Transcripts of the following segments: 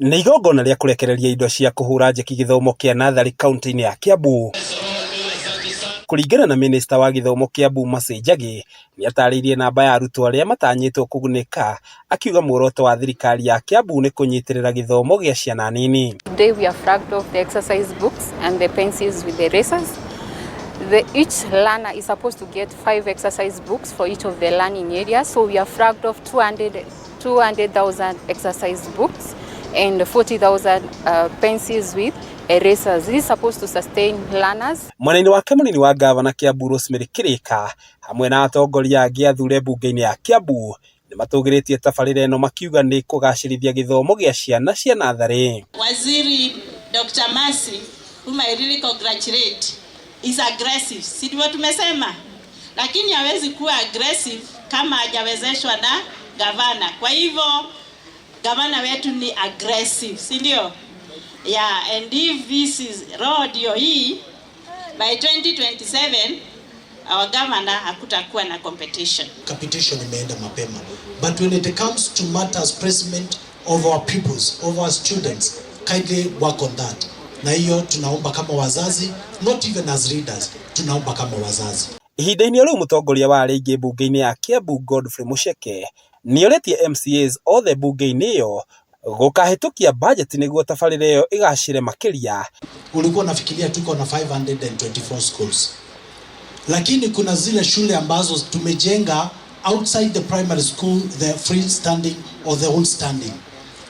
Nĩ igongona rĩa kũrekereria indo cia kũhũra njeki gĩthomo kĩa natharĩ kaunti-inĩ ya Kiambu. Kũringana na minista wa gĩthomo Kiambu Mercy Njagi, nĩatarĩirie namba ya arutwo arĩa matanyĩtwo kũgunĩka, akiuga muoroto wa thirikari ya Kiambu nĩ kũnyitĩrĩra gĩthomo gĩa ciana nini. Today we have flagged off the exercise books and the pencils with the erasers. Each learner is supposed to get 5 exercise books for each of the learning areas. So we have flagged off 200,000 exercise books and 40,000 pencils with erasers. This is supposed to sustain learners. Mwena-inĩ wake mũnini wa ngavana Kiambu Rosemary Kirika hamwe na atongoria angĩ athure mbunge-inĩ ya Kiambu nĩmatũgĩrĩtie tabarĩra ĩno makiuga nĩ kũgacĩrithia gĩthomo gĩa ciana cia natharĩ. Waziri Dr. Mercy, whom I really congratulate, is aggressive. Si ndivyo tumesema? Lakini hawezi kuwa aggressive kama hajawezeshwa na gavana. Kwa hivyo gavana wetu ni aggressive, si ndio? Yeah, and if this is road ndio hii, by 2027 our governor hakutakuwa na competition. Capitation imeenda mapema, but when it comes to matters placement of our pupils, of our students, kindly work on that. Na hiyo tunaomba kama wazazi, not even as leaders, tunaomba kama wazazi. Ihinda-inĩ rĩu mũtongoria wa arĩa aingĩ mbunge-inĩ ya Kiambu Godfrey Mucheke nĩorĩtie MCAs othe mbunge-inĩ ĩyo gũkahĩtũkia bajeti nĩguo tabarĩra ĩyo ĩgacĩre makĩria. Ulikuwa unafikiria tuko na 524 schools, lakini kuna zile shule ambazo tumejenga outside the primary school, the free standing or the whole standing,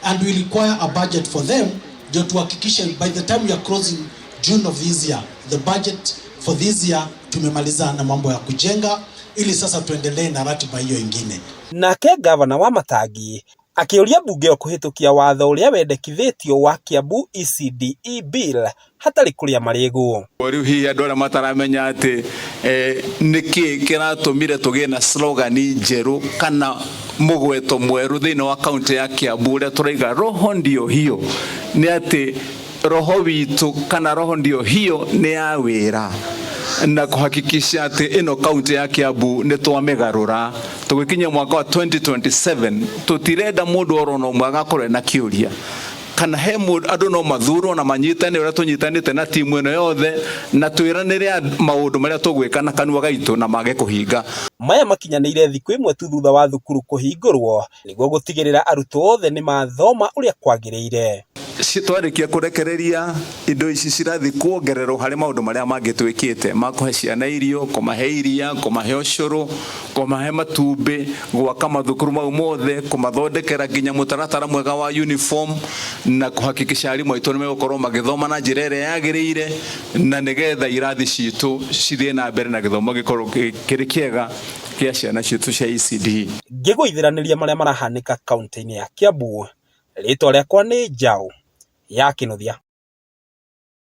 and we require a budget for them ndio tuhakikishe by the time we are closing June of this year, the budget for this year tumemaliza na mambo ya kujenga, ili sasa tuendelee na ratiba hiyo ingine. Nake gavana wa Matangi akĩũria mbunge ĩyo kũhĩtũkia watho ũrĩa wendekithĩtio wa Kiambu ECDE Bill hatarĩ kũrĩa marĩgũ. Rĩu hihi andũ arĩa mataramenya atĩ nĩkĩ kĩratũmire tũgĩe na slogan njerũ kana mũgweto mwerũ thĩinĩ wa kaunti ya Kiambu ũrĩa tũraiga roho ndio hiyo, nĩ atĩ roho witũ kana roho ndio hiyo nĩ ya wĩra na kuhakikisha atĩ ĩno kaunti ya Kiambu nĩ twamĩgarũra tũgĩkinya mwaka wa 2027. Tũtirenda mũndũ oro na ũmwe agakorwo na kĩũria kana he mũndũ. Andũ no mathurwo na manyitane ũrĩa tũnyitanĩte na timu ĩno yothe na twĩranĩre maũndũ marĩa tũgwĩka na kanua gaitũ na mage kũhinga. Maya makinyanĩire thikũ ĩmwe tu thutha wa thukuru kũhingũrwo nĩguo gũtigĩrĩra arutwo othe nĩ mathoma ũrĩa kwagĩrĩire. Twarĩkia kũrekereria indo ici cirathiĩ kuongererwo harĩ maũndũ marĩa mangĩ twĩkĩte ma kũhe ciana irio, kũmahe iria, kũmahe ũcũrũ, kũmahe matumbĩ, gwaka mathukuru mau mothe, kũmathondekera nginya mũtaratara mwega wa uniform na kũhakikisha arimũ aitũ nĩ megũkorwo magĩthoma na njĩra ĩrĩa yagĩrĩire na nĩgetha irathi citũ cithiĩ na mbere na gĩthomo gĩkorwo kĩrĩ kĩega kĩa ciana citũ cia ECD. Ngĩgũithĩranĩria marĩa marahanĩka kaunti-inĩ ya Kiambu, rĩtwa rĩakwa nĩ Njaũ ya Kĩnuthia.